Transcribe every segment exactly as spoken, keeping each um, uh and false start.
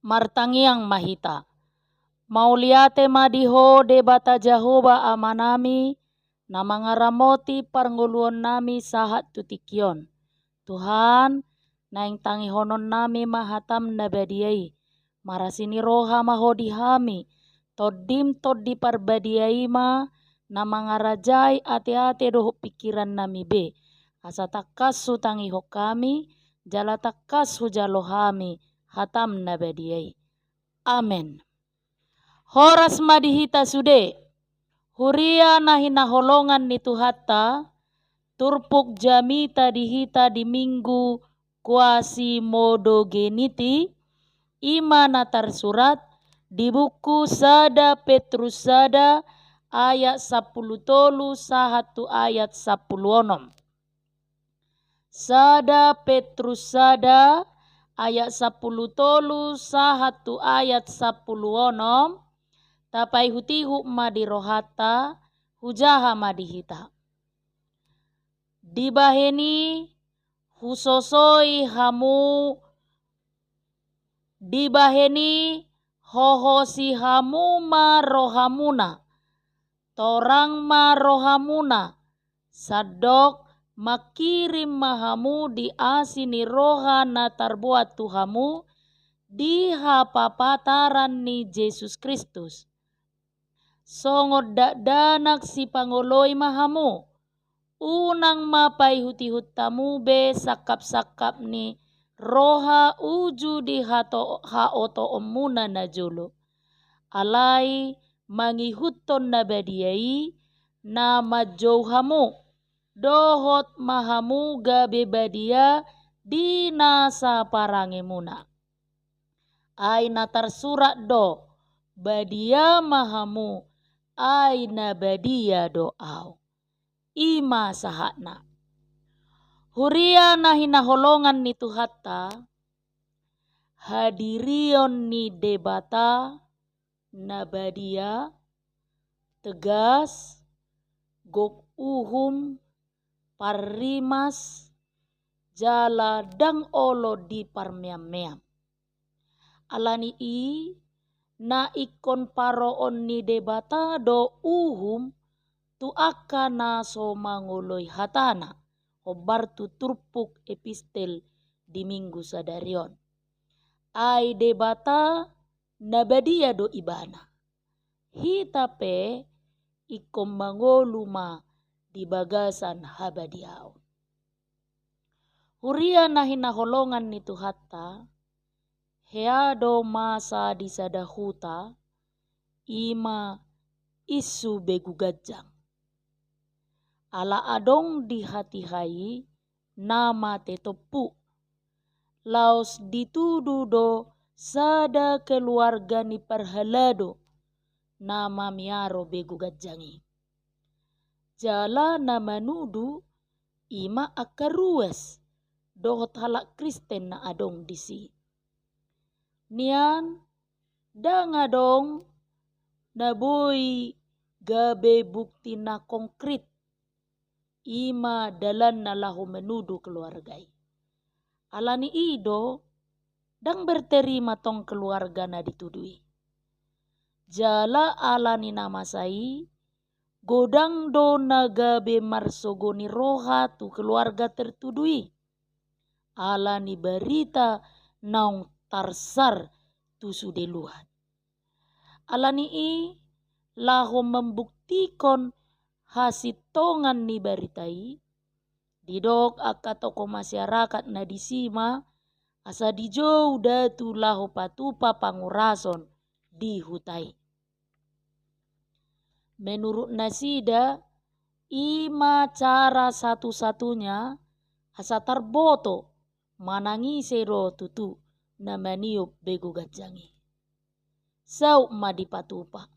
Martangiang ma hita. Mauliate ma di Ho Debata Jahowa Amanami, na mangaramoti parngoluonnami sahat tu tingki on. Tuhan, naeng tangihononnami ma hataM na badia i. Marasi ni roha ma Ho di hami, TondiM Tondi Parbadia i ma na mangarajai ateate dohot pingkirannami be, asa tangkas hutangihon hami, jala tangkas hujalo hami hataM na badia i. Amen. Horas ma di hita sude, huria na hinaholongan ni Tuhanta, turpuk jamita di hita di Minggu Quasimodogeniti, i ma na tarsurat di buku sada Petrus sada ayat sampulu tolu sahat tu ayat sampulu onom. Sada Petrus sada ayat sampulu tolu sahat tu ayat sampulu onom, tapaihutihut ma di rohanta, hujaha ma di hita. Dibahen i husosoi hamu, dibahen i hohosi hamu ma rohamuna, torang ma rohamuna, sandok mangkirim ma hamu di asi ni roha na tarboan tu hamu di hapapataran ni Jesus Kristus. Songon dakdanak sipangoloi ma hamu, unang ma paihutihut hamu be sangkapsangkap ni roha uju di hato-, haotoonmuna najolo. Alai mangihuthon na badia i na manjou hamu, dohot ma hamu gabe badia di na saparangemuna. Ai na tarsurat do, badia ma hamu, ai na badia do Ahu. I ma sahatna. Huria na hinaholongan ni Tuhanta, hadirion ni Debata na badia, tegas, gok uhum, parrimas, jala ndang olo diparmeammeam. Alani i, na ingkon paroon ni Debata do uhum tu angka na so mangoloi hatana, hombar tu turpuk epistel di Minggu sadari on. Ai Debata na badia do Ibana. Hita pe ingkon mangolu ma di bagasan habadiaon. Huria na hinaholongan ni Tuhanta, hea do masa di sada huta, i ma insu begu ganjang. Ala adong di hatiha i na mate tompu. Laos ditudu do sada keluarga ni parhalado na mamiaro begu ganjang i. Jala na manudu i ma angka ruas dohot halak Kristen na adong disi. Nian, ndang adong na boi gabe bukti na konkrit, i ma dalanna laho manudu keluarga i. Alani i do, ndang berterima tong keluarga na ditudu i. Jala alani na masa i, godang do na gabe marsogo ni roha tu keluarga tertudu i, alani barita naung tarsar tu sude luat. Alani i, laho mambuktihon hasintongan ni barita i, didok angka tokoh masyarakat na disi ma, asa dijou datu laho patupa pangurason di huta i. Menurut nasida, i ma cara satu-satunya asa tarboto manang ise do tutu na maniop begu ganjang i. Saut ma dipatupa.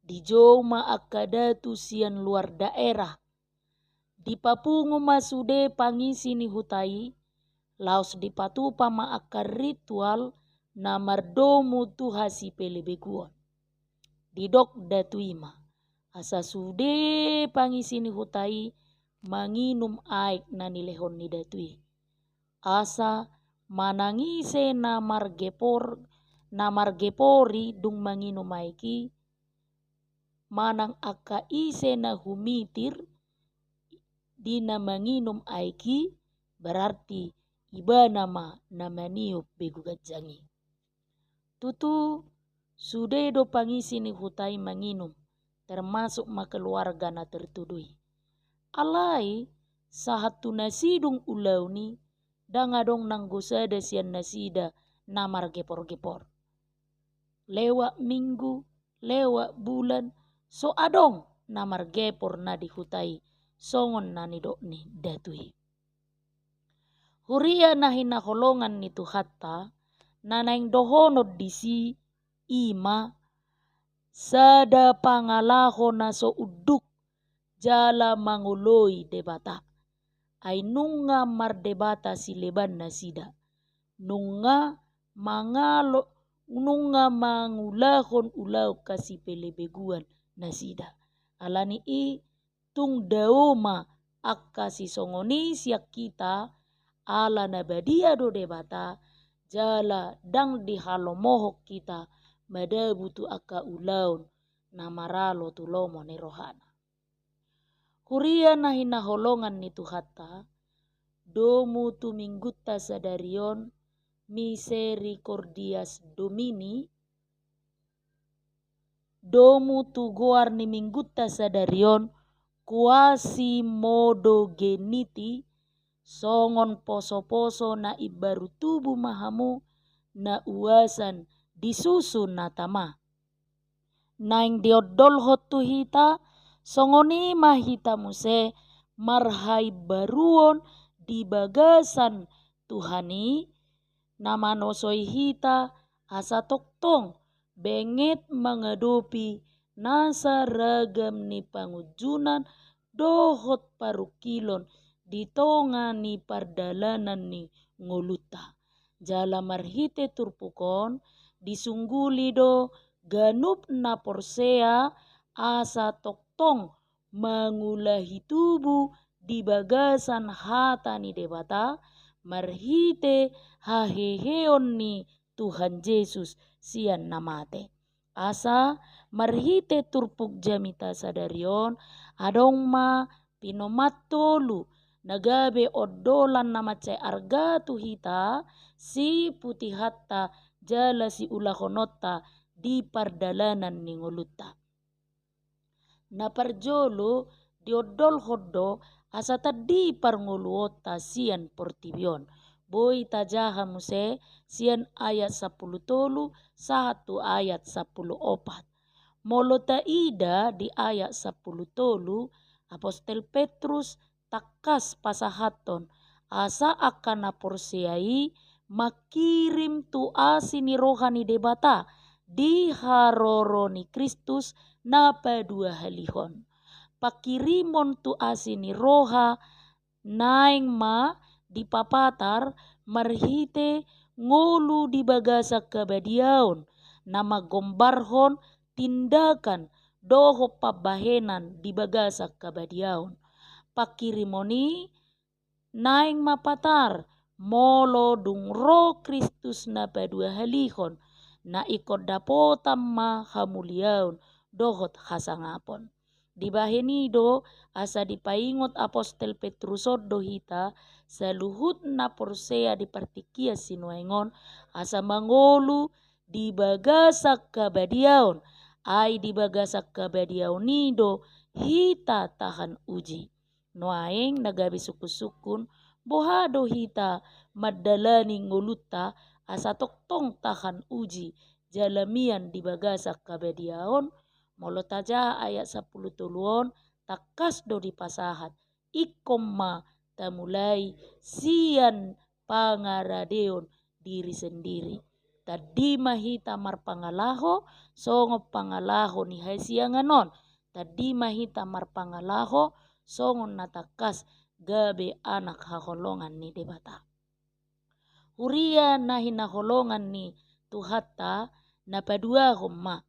Dijou ma angka datu sian luar daerah. Dipapungu ma sude pangisi ni huta i, laos dipatupa ma angka ritual na mardomu tu hasipelebeguon. Didok datu i ma, asa sude pangisi ni huta i manginum aek na nilehon ni datu i. Asa manang ise na margepor, na margepori dung manginum aek i, manang angka ise na humitir di na manginum aek i, berarti ibana ma na maniup begu ganjang i. Tutu, sude do pangisi ni huta i manginum, termasuk ma keluarga na tertuduh i. Alai, sahat tu na sidung ulaon i, ndang adong nanggo sada sian nasida na margepor-gepor. Lewat minggu, lewat bulan, so adong na margepor na di huta i, songon na nidok ni datu i. Huria na hinaholongan ni Tuhanta, na naeng dohonon disi i ma, sada pangalaho na so unduk jala mangoloi Debata. Ai nunga mardebata sileban nasida. Nunga mangalo, nunga mangulahon ulaon hasipelebeguan nasida. Alani i tung dao ma angka sisongon i sian hita, ala na badia do Debata, jala ndang dihalomohon hita madabu tu angka ulaon na maralo tu lomo ni rohana. Huria na hinaholongan ni Tuhanta, domu tu minggunta sadari on, Misericordias Domini, domu tu goar ni minggunta sadari on, Quasimodogeniti, songon poso-poso na imbaru tubu ma hamu, na uasan di susu na tama. Naeng diondolhon tu hita, songon i ma hita muse marhaimbaruon di bagasan Tuhan i, na manosoi hita asa tongtong benget mangadopi nasa ragam ni pangunjunan dohot parungkilon di tonga ni pardalanan ni ngolunta. Jala marhite turpuk on, disungguli do ganup na porsea asa tongtong mangulahi tubu di bagasan hata ni Debata, marhite haheheon ni Tuhan Jesus sian na mate. Asa marhite turpuk jamita sadari on, adong ma pinomat tolu na gabe ondolan na mansai arga tu hita, siputihanta jala siulahononta di pardalanan ni ngolunta. Na parjolo diondolhon do asa tandi parngoluonta sian portibi on. Boi tajaha muse sian ayat sampulu tolu sahat tu ayat sampulu opat. Molo taida di ayat sampulu tolu, Apostel Petrus tangkas pasahathon asa angka na porsea i mangkirim tu asi ni roha ni Debata di haroro ni Kristus na paduahalihon. Pangkirimon tu asi ni roha naeng ma dipapatar marhite ngolu di bagasan habadiaon, na manggombarhon tindakan dohot pambahenan di bagasan habadiaon. Pangkirimon i naeng ma patar molo dung ro Kristus na paduahalihon, na ingkon dapotan ma hamuliaon dohot hasangapon. Dibahen i do asa dipaingot Apostel Petrus on do hita, saluhut na porsea di partingkian sinuaeng on, asa mangolu di bagasan habadiaon, ai di bagasan habadiaon i do hita tahan uji. Nuaeng na gabe sungkun-sungkun, boha do hita mandalani ngolunta asa tongtong tahan uji jala mian di bagasan habadiaon? Molo tajaha ayat sampulu tolu on, tangkas do dipasahat, ingkon ma tamulai sian pangaradeon diri sendiri. Tandi ma hita marpangalaho songon pangalaho ni hasiangan on. Tandi ma hita marpangalaho songon na tangkas gabe anak haholongan ni Debata. Huria na hinaholongan ni Tuhanta, na paduahon ma,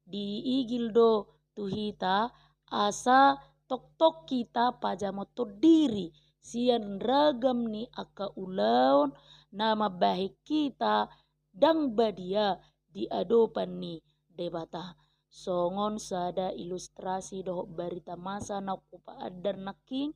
diigil do tu hita asa tongtong hita pajamothon diri sian ragam ni angka ulaon na mambahen hita ndang badia di adopan ni Debata. Songon sada ilustrasi dohot barita masa na hupaandar nangkin,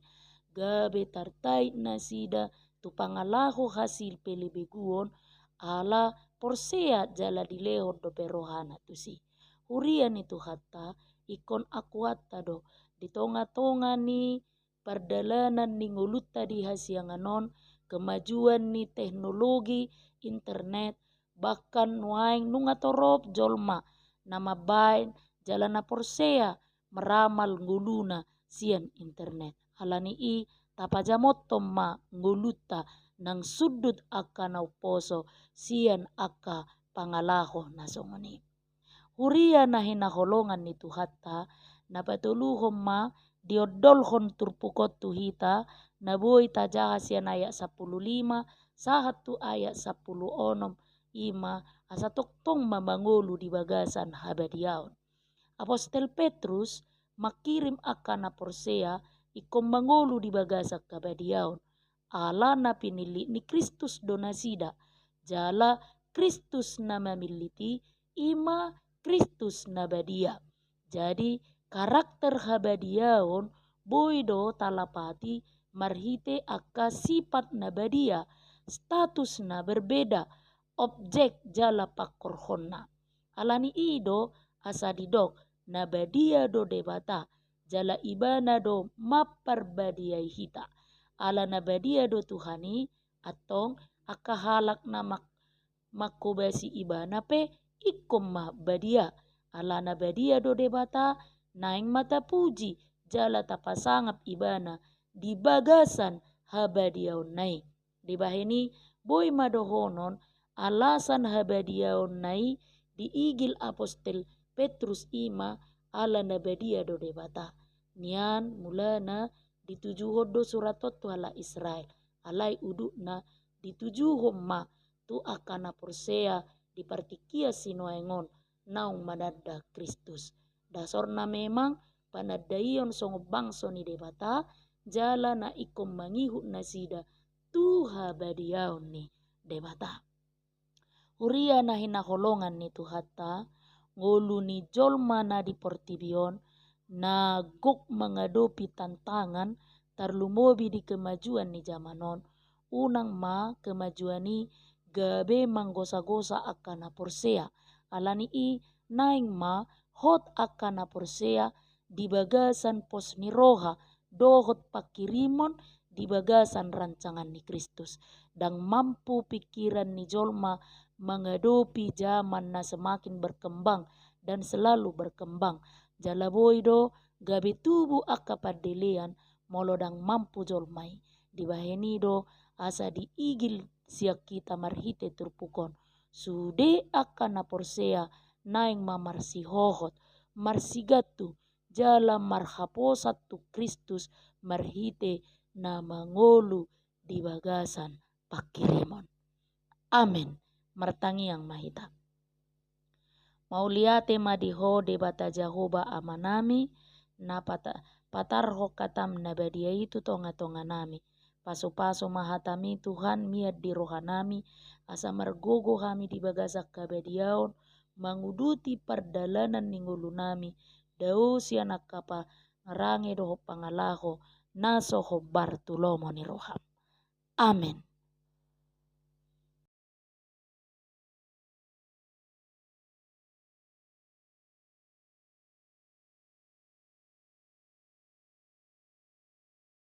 gabe tartait nasida tu pangalaho hasilpelebeguon, ala porsea jala dilehon dope rohana tusi. Huria ni Tuhanta, ingkon akuanta do di tongatonga ni pardalanan ni ngolunta di hasiangan on, kemajuan ni teknologi, internet, bahkan nuaeng nunga torop jolma na mambaen jala na porsea meramal ngoluna sian internet. Ala ni i tapajamothon ma ngolunta nang sundut angka na umposo sian angka pangalaho na songon i. Huria na hinaholongan ni Tuhanta, na patoluhon ma diondolhon turpuk on tu hita, na boi tajaha sian ayat sampulu lima sahat tu ayat sampulu onom, i ma asa tongtong ma mangolu di bagasan habadiaon. Apostel Petrus mangkirim angka na porsea ingkon mangolu di bagasan habadiaon, ala na pinillit ni Kristus do nasida, jala Kristus na mamillit i, i ma Kristus na badia. Jadi, karakter habadiaon boi do talapati marhite angka sipat na badia, status na berbeda, objek jala pangkorhonna. Ala ni i do asa didok, na badia do Debata, jala Ibana do mamparbadiai hita. Ala na badia do Tuhan i, antong angka halak na mak-, mangkobasi Ibana pe ingkon ma badia. Ala na badia do Debata, naeng ma tapuji jala tapasangap Ibana di bagasan habadiaonna i. Dibahen i, boi ma dohonon alasan habadiaonna i diigil apostel Petrus, i ma ala na badia do Debata. Nian mulana ditujuhon do surat on tu halak Israel, alai udutna ditujuhon ma tu angka na porsea di partingkian sinuaeng on naung mananda Kristus. Dasorna memang panandaion songon bangso ni Debata, jala na ingkon mangihut nasida tu habadiaon ni Debata. Huria na hinaholongan ni Tuhanta, ngolu ni jolma na di portibi on, na gok mangadopi tantangan, tarlumobi di kemajuan ni jaman on, unang ma kemajuan i gabe manggosagosa angka na porsea. Ala ni i, naeng ma hot angka na porsea di bagasan pos ni roha dohot pangkirimon di bagasan rancangan ni Kristus. Ndang mampu pingkiran ni jolma mangadopi jaman na semakin berkembang dan selalu berkembang. Jala boi do gabe tubu angka pandelean molo ndang mampu jolma i. Dibahen i do asa diigil sian hita marhite turpuk on, sude angka na porsea naeng ma marsihohot, marsigantung, jala marhaposan tu Kristus marhite na mangolu di bagasan pangkirimon. Amen. Martangiang ma hita. Mauliate ma di Ho Debata Jahowa Amanami, na pata-, patarhon hataM na badia i tu tongatonganami. Pasupasu ma hataMi Tuhan mian di rohanami, asa margogo hami di bagasan habadiaon, manguduti pardalanan ni ngolunami, dao sian angka parange dohot pangalaho na so hombar tu lomo ni rohaM. Amen.